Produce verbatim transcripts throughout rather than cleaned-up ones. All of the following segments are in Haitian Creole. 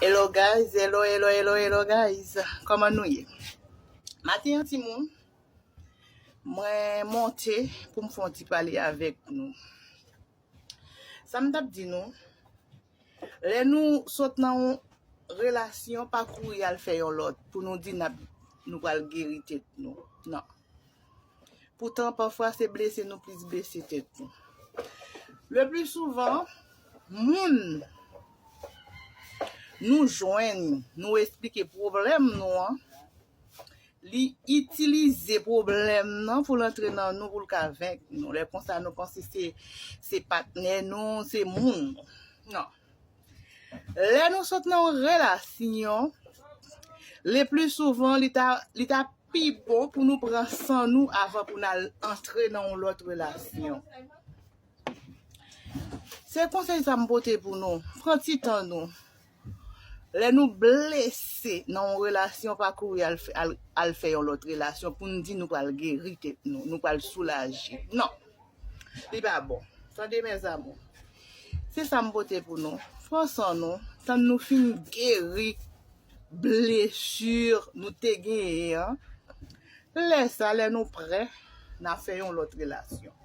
Hello guys, hello, hello, hello, hello guys. Kòman nou ye? Maten an timoun, mwen monte pou m fè yon ti pale avèk nou. Sa m t ap di nou, lè nou sot nan yon relasyon, pa kouri al fè yon lòt pou nou di n ap, nou pral geri tèt nou. Non. Poutan, pafwa, se blese nou plis blese tèt nou. Le pli souvan, moun nou jwenn, nou esplike pwoblèm nou an, li itilize pwoblèm nan pou l antre nan nou, pou l ka venk nou. Lè konsa, nou panse se, se patnè nou, se moun nou. Non. Lè nou sot nan yon relasyon, le pli souvan, li ta, li ta pi bon pou nou pran san nou avan pou n al antre nan yon lòt relasyon. Se konsèy sa m pote pou nou. Pran ti tan nou. Lè nou blese nan yon relasyon, pa kouri al, fè- al, al fè yon lòt relasyon pou n di nou pral geri tèt nou, nou pral soulaje. Non. Li pa bon. Tande, mes amours. Se sa m pote pou nou. Pran san nou, tann nou fin geri blesi nou te genyen an. Lè sa, lè nou prè, n a fè yon lòt relasyon.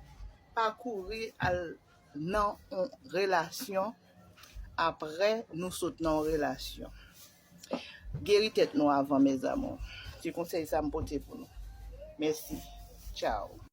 Pa kouri al nan yon relasyon apre nou sot nan yon relasyon. Geri tèt nou avan, mes amours. Se konsèy sa m pote pou nou. Mèsi. Tchao.